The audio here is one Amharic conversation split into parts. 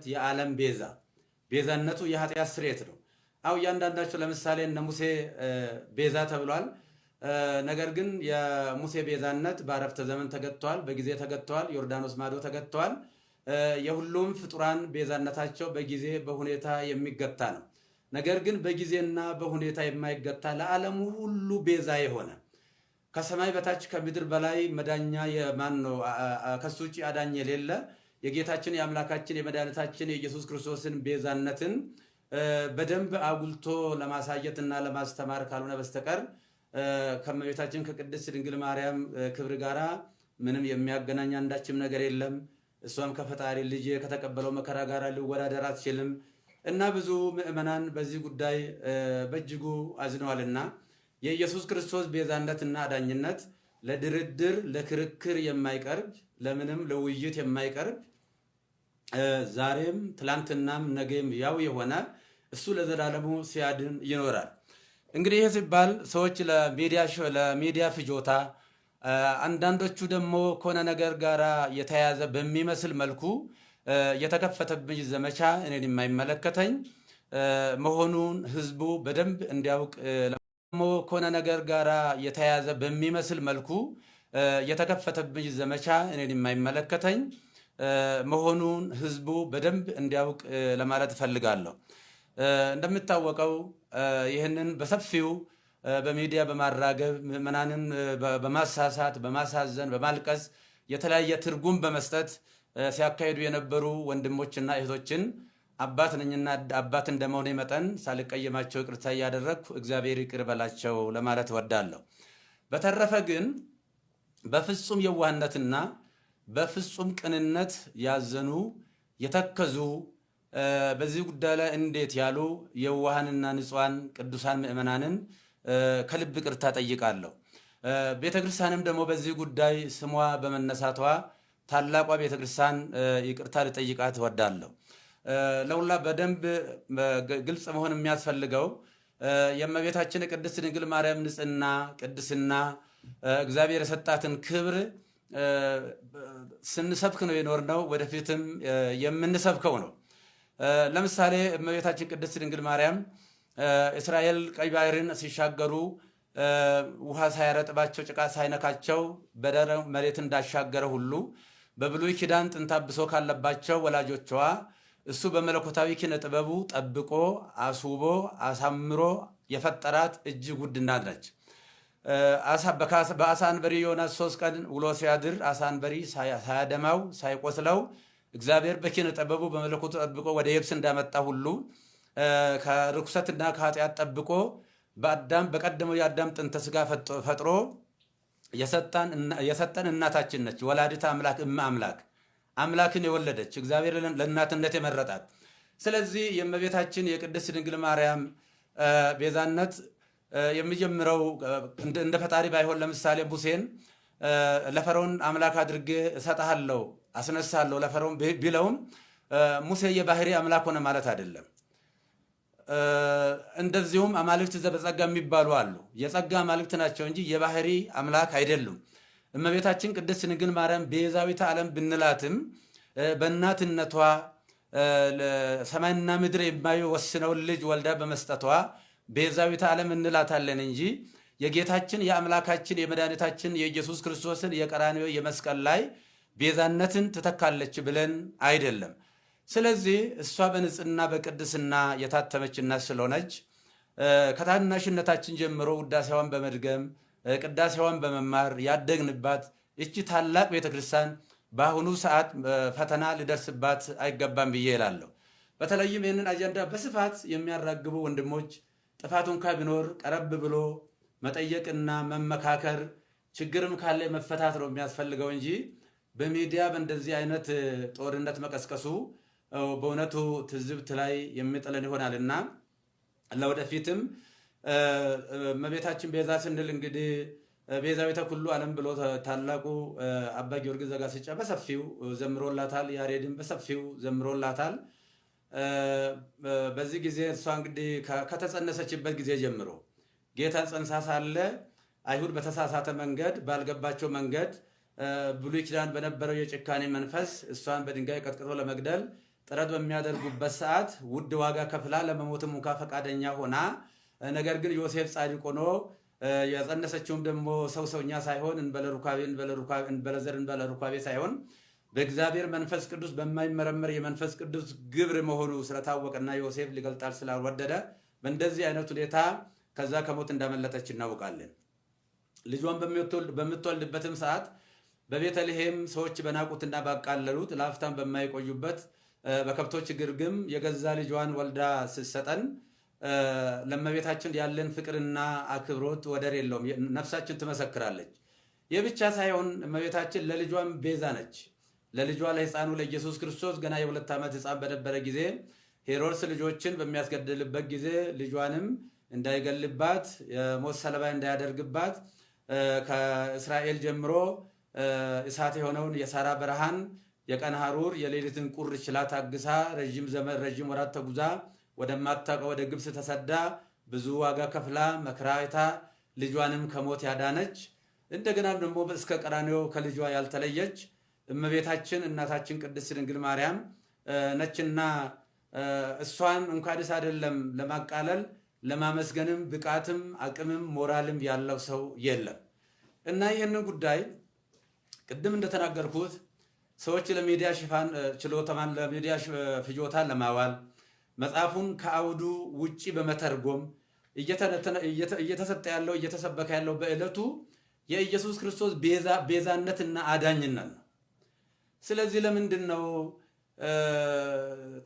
የዓለም ቤዛ ቤዛነቱ የኃጢአት ስርየት ነው። አው እያንዳንዳቸው ለምሳሌ እነ ሙሴ ቤዛ ተብሏል። ነገር ግን የሙሴ ቤዛነት በአረፍተ ዘመን ተገጥተዋል፣ በጊዜ ተገጥተዋል፣ ዮርዳኖስ ማዶ ተገጥተዋል። የሁሉም ፍጡራን ቤዛነታቸው በጊዜ በሁኔታ የሚገታ ነው። ነገር ግን በጊዜና በሁኔታ የማይገታ ለዓለሙ ሁሉ ቤዛ የሆነ ከሰማይ በታች ከምድር በላይ መዳኛ የማን ነው? ከሱ ውጭ አዳኝ የሌለ የጌታችን የአምላካችን የመድኃኒታችን የኢየሱስ ክርስቶስን ቤዛነትን በደንብ አጉልቶ ለማሳየት እና ለማስተማር ካልሆነ በስተቀር ከእመቤታችን ከቅድስት ድንግል ማርያም ክብር ጋራ ምንም የሚያገናኝ አንዳችም ነገር የለም። እሷም ከፈጣሪ ልጅ ከተቀበለው መከራ ጋር ሊወዳደር አትችልም እና ብዙ ምዕመናን በዚህ ጉዳይ በእጅጉ አዝነዋልና የኢየሱስ ክርስቶስ ቤዛነትና አዳኝነት ለድርድር ለክርክር የማይቀርብ፣ ለምንም ለውይይት የማይቀርብ፣ ዛሬም ትላንትናም ነገም ያው የሆነ እሱ ለዘላለሙ ሲያድን ይኖራል። እንግዲህ ይህ ሲባል ሰዎች ለሚዲያ ፍጆታ፣ አንዳንዶቹ ደግሞ ከሆነ ነገር ጋር የተያያዘ በሚመስል መልኩ የተከፈተብኝ ዘመቻ እኔን የማይመለከተኝ መሆኑን ህዝቡ በደንብ እንዲያውቅ፣ ደግሞ ከሆነ ነገር ጋር የተያያዘ በሚመስል መልኩ የተከፈተብኝ ዘመቻ እኔን የማይመለከተኝ መሆኑን ህዝቡ በደንብ እንዲያውቅ ለማለት እፈልጋለሁ። እንደሚታወቀው ይህንን በሰፊው በሚዲያ በማራገብ፣ ምዕመናንን በማሳሳት፣ በማሳዘን፣ በማልቀስ፣ የተለያየ ትርጉም በመስጠት ሲያካሂዱ የነበሩ ወንድሞችና እህቶችን አባት ነኝና አባት እንደመሆኔ መጠን ሳልቀየማቸው ይቅርታ እያደረግኩ እግዚአብሔር ይቅር በላቸው ለማለት እወዳለሁ። በተረፈ ግን በፍጹም የዋህነትና በፍጹም ቅንነት ያዘኑ፣ የተከዙ፣ በዚህ ጉዳይ ላይ እንዴት ያሉ የዋሃንና ንጹሐን ቅዱሳን ምዕመናንን ከልብ ይቅርታ ጠይቃለሁ። ቤተ ክርስቲያንም ደግሞ በዚህ ጉዳይ ስሟ በመነሳቷ ታላቋ ቤተ ክርስቲያን ይቅርታ ልጠይቃት እወዳለሁ። ለሁላ በደንብ ግልጽ መሆን የሚያስፈልገው የእመቤታችን ቅድስት ድንግል ማርያም ንጽሕና፣ ቅድስና፣ እግዚአብሔር የሰጣትን ክብር ስንሰብክ ነው የኖርነው፣ ወደፊትም የምንሰብከው ነው። ለምሳሌ እመቤታችን ቅድስት ድንግል ማርያም እስራኤል ቀይ ባህርን ሲሻገሩ ውሃ ሳያረጥባቸው ጭቃ ሳይነካቸው በደረቅ መሬት እንዳሻገረ ሁሉ በብሉይ ኪዳን ጥንተ አብሶ ካለባቸው ወላጆቿ እሱ በመለኮታዊ ኪነ ጥበቡ ጠብቆ አስውቦ አሳምሮ የፈጠራት እጅግ ውድ እናት ነች። በአሳ አንበሪ ዮናስ 3 ቀን ውሎ ሲያድር አሳ አንበሪ ሳያደማው ሳይቆስለው እግዚአብሔር በኪነ ጥበቡ በመለኮቱ ጠብቆ ወደ የብስ እንዳመጣ ሁሉ ከርኩሰትና ከኃጢአት ጠብቆ በአዳም በቀደመው የአዳም ጥንተ ስጋ ፈጥሮ የሰጠን እናታችን ነች። ወላዲተ አምላክ፣ እመ አምላክ፣ አምላክን የወለደች፣ እግዚአብሔር ለእናትነት የመረጣት። ስለዚህ የእመቤታችን የቅድስት ድንግል ማርያም ቤዛነት የሚጀምረው እንደ ፈጣሪ ባይሆን፣ ለምሳሌ ሙሴን ለፈርዖን አምላክ አድርጌ እሰጥሃለሁ፣ አስነሳለሁ ለፈርዖን ቢለውም ሙሴ የባህሪ አምላክ ሆነ ማለት አይደለም። እንደዚሁም አማልክት ዘበጸጋ የሚባሉ አሉ። የጸጋ አማልክት ናቸው እንጂ የባህሪ አምላክ አይደሉም። እመቤታችን ቅድስት ድንግል ማርያም ቤዛዊተ ዓለም ብንላትም በእናትነቷ ሰማይና ምድር የማይወስነውን ልጅ ወልዳ በመስጠቷ ቤዛዊተ ዓለም እንላታለን እንጂ የጌታችን የአምላካችን የመድኃኒታችን የኢየሱስ ክርስቶስን የቀራንዮ የመስቀል ላይ ቤዛነትን ትተካለች ብለን አይደለም። ስለዚህ እሷ በንጽህና በቅድስና የታተመች እናት ስለሆነች ከታናሽነታችን ጀምሮ ውዳሴዋን በመድገም ቅዳሴዋን በመማር ያደግንባት እቺ ታላቅ ቤተክርስቲያን በአሁኑ ሰዓት ፈተና ሊደርስባት አይገባም ብዬ እላለሁ። በተለይም ይህንን አጀንዳ በስፋት የሚያራግቡ ወንድሞች ጥፋቱ እንኳ ቢኖር ቀረብ ብሎ መጠየቅና መመካከር፣ ችግርም ካለ መፈታት ነው የሚያስፈልገው እንጂ በሚዲያ በእንደዚህ አይነት ጦርነት መቀስቀሱ በእውነቱ ትዝብት ላይ የሚጥለን ይሆናል እና ለወደፊትም እመቤታችን ቤዛ ስንል እንግዲህ ቤዛዊተ ኩሉ ዓለም ብሎ ታላቁ አባ ጊዮርጊስ ዘጋስጫ በሰፊው ዘምሮላታል። ያሬድን በሰፊው ዘምሮላታል። በዚህ ጊዜ እሷ እንግዲህ ከተጸነሰችበት ጊዜ ጀምሮ ጌታ ጸንሳ ሳለ አይሁድ በተሳሳተ መንገድ፣ ባልገባቸው መንገድ፣ ብሉይ ኪዳን በነበረው የጭካኔ መንፈስ እሷን በድንጋይ ቀጥቅጦ ለመግደል ጥረት በሚያደርጉበት ሰዓት ውድ ዋጋ ከፍላ ለመሞትም እንኳ ፈቃደኛ ሆና፣ ነገር ግን ዮሴፍ ጻድቅ ሆኖ የጸነሰችውም ደግሞ ሰው ሰውኛ ሳይሆን እንበለ ሩካቤ እንበለ ዘር እንበለ ሩካቤ ሳይሆን በእግዚአብሔር መንፈስ ቅዱስ በማይመረመር የመንፈስ ቅዱስ ግብር መሆኑ ስለታወቀና ዮሴፍ ሊገልጣል ስላልወደደ በእንደዚህ አይነት ሁኔታ ከዛ ከሞት እንዳመለጠች እናውቃለን። ልጇን በምትወልድበትም ሰዓት በቤተልሔም ሰዎች በናቁትና ባቃለሉት ላፍታም በማይቆዩበት በከብቶች ግርግም የገዛ ልጇን ወልዳ ስትሰጠን ለእመቤታችን ያለን ፍቅርና አክብሮት ወደር የለውም። ነፍሳችን ትመሰክራለች። ይህ ብቻ ሳይሆን እመቤታችን ለልጇም ቤዛ ነች። ለልጇ ለሕፃኑ ለኢየሱስ ክርስቶስ ገና የ2 ዓመት ሕፃን በነበረ ጊዜ ሄሮድስ ልጆችን በሚያስገድልበት ጊዜ ልጇንም እንዳይገልባት የሞት ሰለባ እንዳያደርግባት ከእስራኤል ጀምሮ እሳት የሆነውን የሳራ በረሃን የቀን ሐሩር የሌሊትን ቁር ችላ ታግሳ ረዥም ዘመን ረዥም ወራት ተጉዛ ወደማታውቀው ወደ ግብፅ ተሰዳ ብዙ ዋጋ ከፍላ መከራ አይታ ልጇንም ከሞት ያዳነች፣ እንደገና ደግሞ እስከ ቀራንዮ ከልጇ ያልተለየች እመቤታችን እናታችን ቅድስት ድንግል ማርያም ነችና እሷን እንኳንስ አይደለም ለማቃለል ለማመስገንም ብቃትም አቅምም ሞራልም ያለው ሰው የለም። እና ይህንን ጉዳይ ቅድም እንደተናገርኩት ሰዎች ለሚዲያ ሽፋን ችሎታን ለሚዲያ ፍጆታ ለማዋል መጽሐፉን ከአውዱ ውጪ በመተርጎም እየተሰጠ ያለው እየተሰበከ ያለው በዕለቱ የኢየሱስ ክርስቶስ ቤዛነትና አዳኝነት ነው። ስለዚህ ለምንድን ነው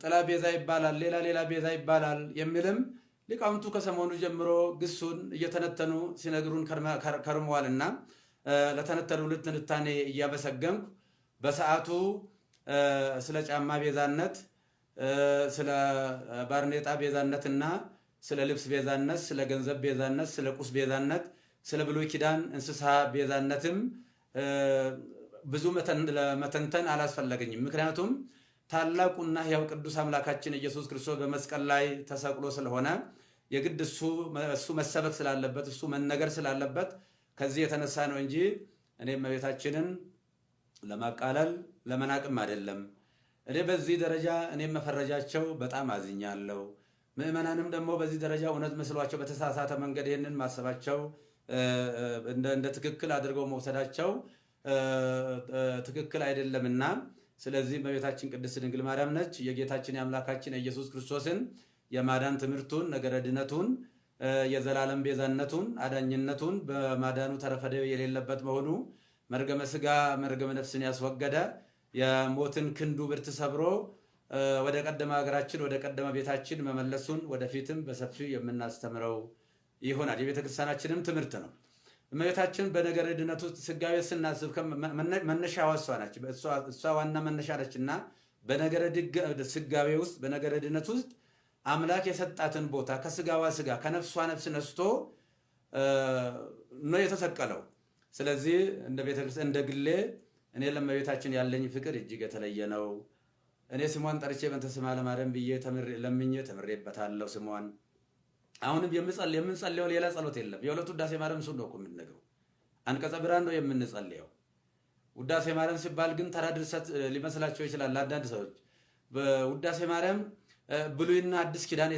ጥላ ቤዛ ይባላል፣ ሌላ ሌላ ቤዛ ይባላል የሚልም ሊቃውንቱ ከሰሞኑ ጀምሮ ግሱን እየተነተኑ ሲነግሩን ከርመዋልና ለተነተኑልን ትንታኔ እያመሰገንኩ በሰዓቱ ስለ ጫማ ቤዛነት፣ ስለ ባርኔጣ ቤዛነትና ስለ ልብስ ቤዛነት፣ ስለ ገንዘብ ቤዛነት፣ ስለ ቁስ ቤዛነት፣ ስለ ብሉይ ኪዳን እንስሳ ቤዛነትም ብዙ መተንተን አላስፈለገኝም። ምክንያቱም ታላቁና ሕያው ቅዱስ አምላካችን ኢየሱስ ክርስቶስ በመስቀል ላይ ተሰቅሎ ስለሆነ የግድ እሱ መሰበክ ስላለበት እሱ መነገር ስላለበት ከዚህ የተነሳ ነው እንጂ እኔ እመቤታችንን ለማቃለል ለመናቅም አይደለም። እኔ በዚህ ደረጃ እኔም መፈረጃቸው በጣም አዝኛለሁ። ምዕመናንም ደግሞ በዚህ ደረጃ እውነት መስሏቸው በተሳሳተ መንገድ ይህንን ማሰባቸው እንደ ትክክል አድርገው መውሰዳቸው ትክክል አይደለምና፣ ስለዚህ እመቤታችን ቅድስት ድንግል ማርያም ነች የጌታችን የአምላካችን የኢየሱስ ክርስቶስን የማዳን ትምህርቱን፣ ነገረ ድነቱን፣ የዘላለም ቤዛነቱን፣ አዳኝነቱን በማዳኑ ተረፈ ደዌ የሌለበት መሆኑ፣ መርገመ ስጋ መርገመ ነፍስን ያስወገደ፣ የሞትን ክንዱ ብርት ሰብሮ ወደ ቀደመ ሀገራችን ወደ ቀደመ ቤታችን መመለሱን ወደፊትም በሰፊው የምናስተምረው ይሆናል። የቤተክርስቲያናችንም ትምህርት ነው። እመቤታችን በነገረ ድነት ውስጥ ስጋዌ ስናስብ መነሻዋ እሷ ናች። እሷ ዋና መነሻ ነች እና በነገረ ስጋዌ ውስጥ በነገረ ድነት ውስጥ አምላክ የሰጣትን ቦታ ከስጋዋ ስጋ ከነፍሷ ነፍስ ነስቶ ነው የተሰቀለው። ስለዚህ እንደ ቤተክርስቲያን እንደ ግሌ እኔ ለእመቤታችን ያለኝ ፍቅር እጅግ የተለየ ነው። እኔ ስሟን ጠርቼ በእንተ ስማ ለማርያም ብዬ ለምኜ ተምሬበታለሁ ስሟን። አሁንም የምንጸልየው ሌላ ጸሎት የለም። የሁለቱ ውዳሴ ማርያም እሱን ነው እኮ የምንነግረው። አንቀጸ ብርሃን ነው የምንጸልየው። ውዳሴ ማርያም ሲባል ግን ተራ ድርሰት ሊመስላቸው ይችላል አንዳንድ ሰዎች። በውዳሴ ማርያም ብሉይና አዲስ ኪዳን